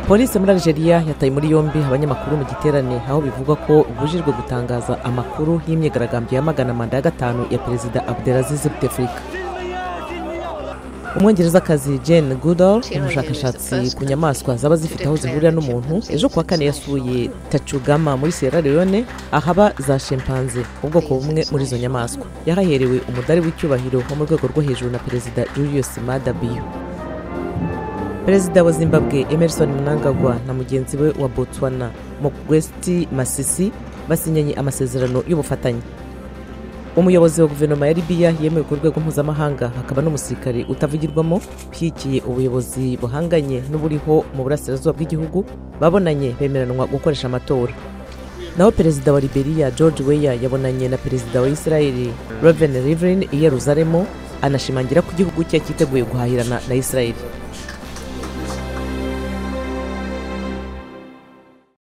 Polisi muri Algeria yataye muri yombi abanyamakuru mu giterane aho bivugwa ko bibujijwe gutangaza amakuru y'imyigaragambyo yamagana manda ya gatanu ya Perezida Abdelaziz Bouteflika. Umwongerezakazi Jane Goodall, umushakashatsi ku nyamaswa zaba zifite aho zihurira n'umuntu, ejo kuwa kane yasuye Tachugama muri Sierra Leone ahaba za chimpanze, ubwoko bumwe muri izo nyamaswa. Yahaherewe umudari w'icyubahiro wo mu rwego rwo hejuru na Perezida Julius Maada Bio. Perezida wa Zimbabwe Emerson Mnangagwa na mugenzi we wa Botswana Mokgweetsi Masisi basinyanye amasezerano y'ubufatanye. Umuyobozi wa guverinoma ya Libya yemewe ku rwego mpuzamahanga hakaba n'umusirikare utavugirwamo ushyigikiye ubuyobozi buhanganye n'uburiho mu burasirazuba bw'igihugu babonanye bemeranwa gukoresha amatora. Naho Perezida wa Liberia George Weah yabonanye na Perezida wa Israel Reuven Rivlin i Yerusalemu, anashimangira ko igihugu cye cyiteguye guhahirana na Israel.